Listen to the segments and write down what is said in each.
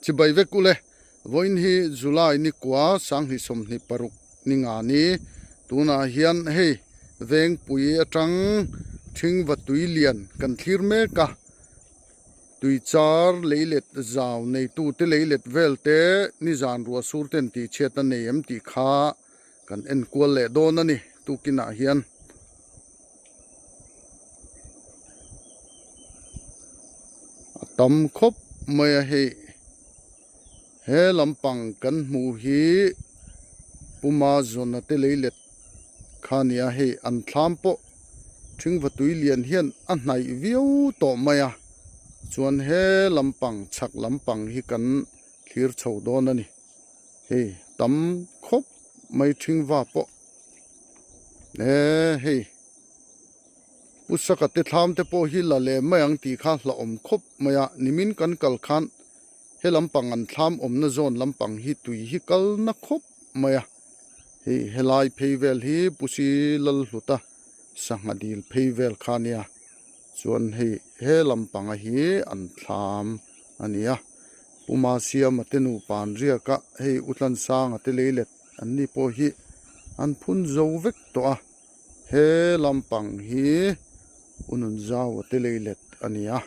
Chibai vek ule, vawiin hi July ni kua sanghnih 26 ni nga ni. Tunah hian hei Vengpui atang Thingva tui lian kan thlir mek a, tui char leilet zau neitu te leilet vel te nizan ruah sur ten tih chhiat a nei em tih kha kan enkual leh dawn a ni tukinah hian. A tam khawp mai a hei he lampang kan hmuh hi Puma zawna te leilet kha a ni a hei an thlam pawh thingva tui lian hian a hnaih viau tawh mai a chuan he lampang chhak lampang hi kan thlir chho dawn a ni hei tam khawp mai thingva pawh. Eee hei Pu Saka te thlam te pawh hi la leh mai ang tih kha hlauhawm khawp mai a, nimin kan kal khan he lampang an thlam awmna zawn lampang hi tui hi kal na khawp mai a, hei helai phei vel hi Pu Si Lalhluta sangha dil phei vel kha a nia, chuan hei he lampanga hi an thlam a ni a, Pu Masiama te nupa an riak a, hei U Tlansanga te leilet. An ni pawh hi an phun zo vek tawh a, he lampang hi u nun zau a te leilet a ni a,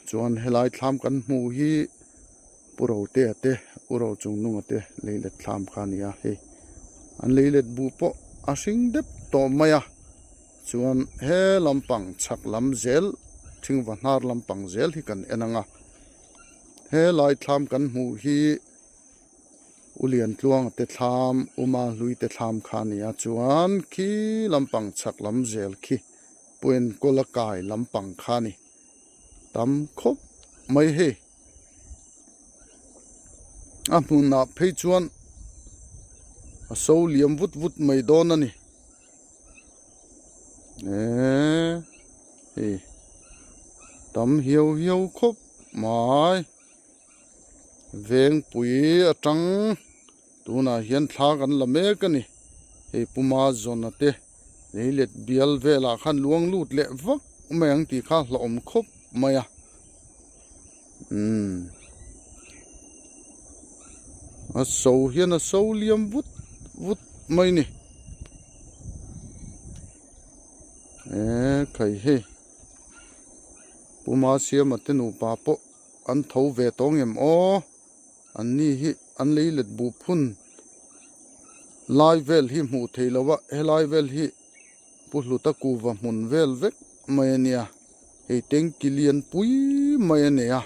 chuan helai thlam kan hmuh hi pu Rotea te u Rochungnunga te leilet thlam kha a ni a, hei an leilet buh pawh a hring dep tawh mai a, chuan he lampang chhak lam zel thingva hnar lampang zel hi kan en ang a, helai thlam kan hmuh hi. U Liantluanga te thlam, U Mahlui te thlam kha a ni a, chuan khi lampang chhak lam zel khi Pu Enkawla kai lampang kha a ni. Tam khawp mai hei. A hmunah phei chuan a so liam vut vut mai dawn a ni. Eee hei tam hiau hiau khawp mai. Vengpui atang tunah hian thla kan la mek a ni. Hei Puma zawna te leilet bial velah khan luang lut leh vak mai ang tih kha hlauhawm khawp mai a. Umm a so hian a so liam vut vut mai a ni. Eee khai hei Puma siama te nupa pawh. An tho ve tawh ngem aw, an ni hi an lei let buh phun lai vel hi hmuh theih loh a, helai vel hi Pu Hluta kuva hmun vel vek mai a nia, hei tanky lian pui mai a nei a.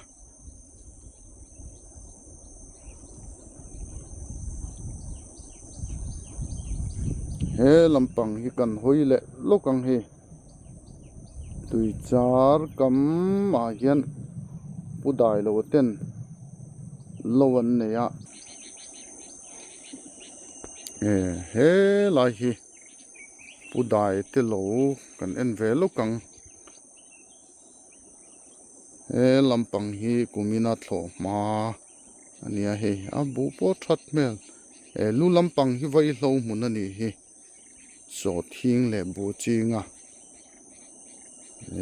He lampang hi kan hawi leh lawk ang hei. Tui char kam ah hian pu dai lo ten lo an nei a eh he lai hi pu dai te lo kan en ve lawk ang he lampang hi kumina thlawh hma a nia hei a buh pawh that hmel eh lu lampang hi vaihlo hmun a nih hi. Sawhthing leh buh ching a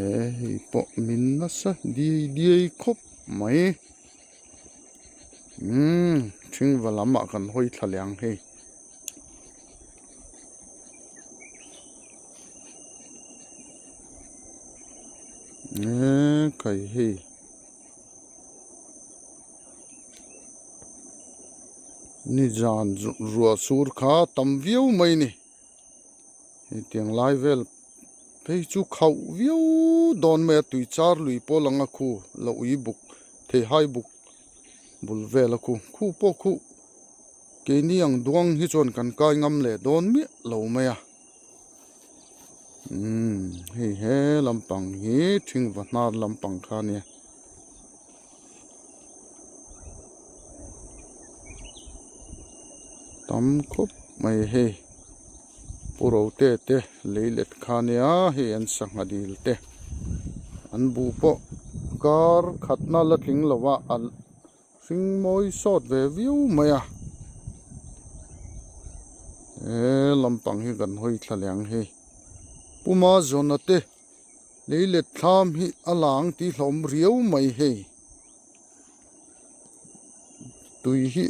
eh hei pawh min nasa diai diai khawp mai umm thingva lamah kan hawi thla leh ang hei. Eee kai hei. Nizan ruah sur kha tam viau mai a ni hetiang lai vel phei chu khauh viau dawn mai a tui char lui pawh lang a khu la ui buk theihai buk bul vel a khu khu pawh khu keini ang duang hi chuan kan kai ngam leh dawn miah lo mai a umm hei he lampang hi thingva hnar lampang kha a nia. Tam khawp mai hei pu rote te leilet kha nia hei an sangha dil te an buh pawh kar khatna la tling lo a a hring mawi sawt ve viau mai a he lampang hi kan hawi thla leh ang hei puma zawna te. Leilet thlam hi a lang tih hlawm riau mai hei. Tui hi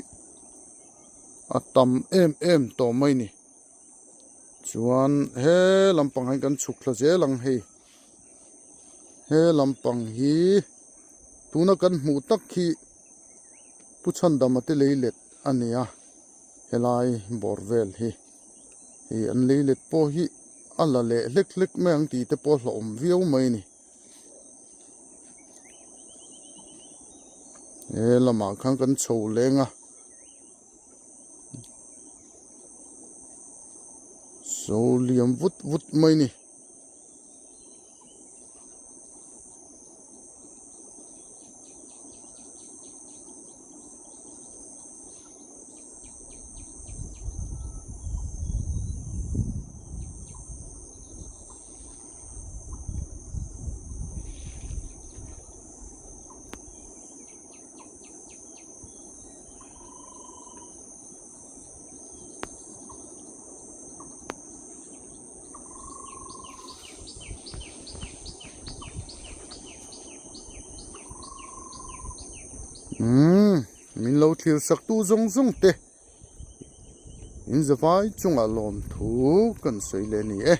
a tam em em tawh mai ni. Chuan he lampang hi kan chhuk thla zel ang hei. He lampang hi tuna kan hmuh tak hi Pu Chhandama te lei let a ni a, helai bawr vel hi. Hei an lei let pawh hi a la leh hlek hlek mai ang tih te pawh a hlauhawm viau mai a ni. He lamah khan kan chho leng a. So liam vut vut mai a ni. Umm min lo thlir sak tu zawng zawng te in zavai chungah lawmthu kan sawi leh a ni e.